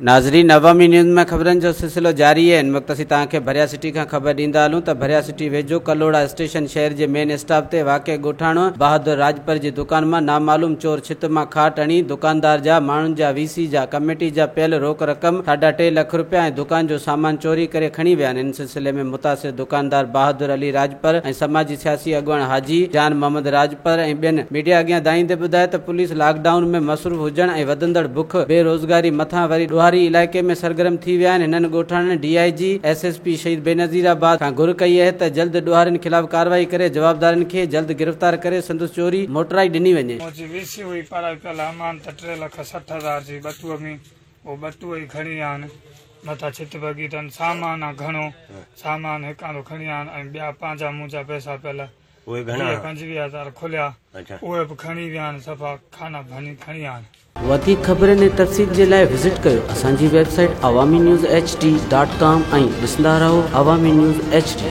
ناظرين عوامي نيوز ۾ خبرن جو سلسلو جاري آهي هن وقت اسين توهان کي ڀريا سٽي کان خبر ڏيندا هلون ته ڀريا سٽي ويجهو ڪلهوڙا اسٽيشن شهر جي مين اسٽاپ تي واقع ڳوٺاڻو بهادر راڄپر جي دڪان مان نامعلوم چور ڇت مان کاٽ هڻي دڪاندار جا ماڻهن جا وي سي جا ڪميٽي جا پيل روڪ رقم ساڍا ٽي لک روپيا ۽ دڪان جو سامان چوري ڪري کڻي ويا آهن ان سلسلي ۾ متاثر دڪاندار بهادر علي راڄپر ۽ سماجي سياسي اڳواڻ حاجي جان محمد راڄپر ۽ ٻين ميڊيا اڳيان دانهيندي ٻڌايو ته پوليس لاڪ ڊائون ۾ مصروف هجڻ ۽ وڌندڙ بک، بي روزگاري مٿان وري ڏوهاري علائقي ۾ سرگرم ٿي ويا آهن، هنن ڳوٺاڻن D I G, S S P Shaheed Benazirabad کان گهر ڪئي اهي ته جلد ڏوهارين خلاف ڪارروائي ڪري جوابدارن کي جلد گرفتار ڪري سندس چوري موٽرائي ڏني وڃي. منهنجي وي سي هئي پرائي پيل امانت 3 لک 60 هزار جي ٻٽوء ۾ اهو ٻٽوء ئي کڻي ويا آهن مٿان ڇت ڀڳي اٿن سامان آ گهڻو سامان هڪاندو کڻي ويا آهن ۽ ٻيا پنهنجا منهنجا پئسا پيل اهي گهڻا؟ 20 25 هزار کليا اڇا. اهي به کڻي ويا آهن صفا خانا ڀڃي کڻي ويا آهن. وڌيڪ خبرن ۽ تفصيل جي لاء وزٽ ڪيو اسان جي website Awami news H D dot com ۽ ڏسندا رهو عوامي نيوز ايڇ ڊي.